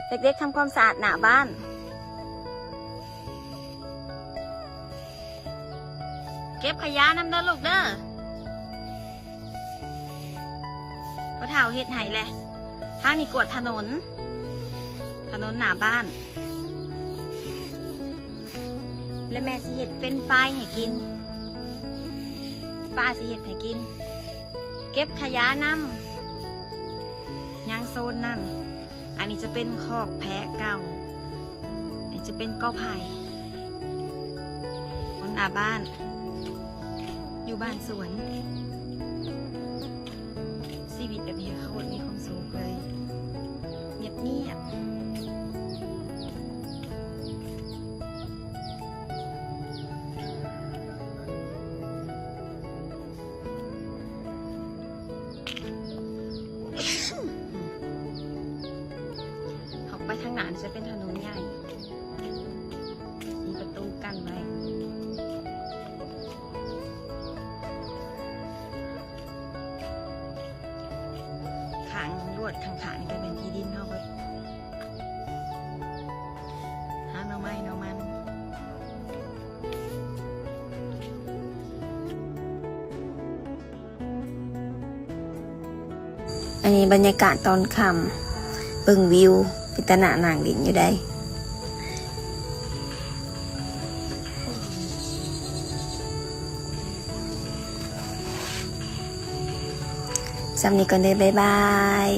ເດັກໆ ທຳຄວາມສະອາດໜ້າບ້ານ. ເກັບຂະຫຍະນຳເດີລູກເດີ. ພໍ່ເຖົ້າເຮັດໃຫ້ແຫຼະ. ທາງນີ້ກວາດຖະໜົນ, ຖະໜົນໜ້າບ້ານ. ແລະແມ່ຊິເຮັດເຟຣນຟາຍໃຫ້ກິນ, ປ້າຊິເຮັດໃຫ້ກິນ. ເກັບຂະຫຍະນຳ, ຍັງໂຊນນັ້ນ. ອັນນີ້ຈະເປັນຄອກແພະເກົ່າ, ອັນນີ້ຈະເປັນກໍໄຜ່ຂອງໜ້າບ້ານ, ຢູ່ບ້ານສວນ. ຊີວິດແບບນີ້ໂຄດມີຄວາມສຸກເລີຍ, ງຽບໆ. ອອກໄປທາງໜ້າຈະເປັນຖະໜົນໃຫຍ່, ມີປະຕູກັ້ນໄວ້. ຂ້າງລວດຂ້າງໆນີ້ກໍແມ່ນທີ່ດິນເຮົາເບິດ. ຫາໜໍ່ໄມ້ໜໍ່ມັນ. ອັນນີ້ບັນຍາກາດຕອນຄ່ຳ, ເບິ່ງວິວ, ເປັນຕາໜ້ານັ່ງຫຼິ້ນຢູ່ໃດ. ສ່ຳນີ້ກ່ອນເດີ, ບາຍບາຍ.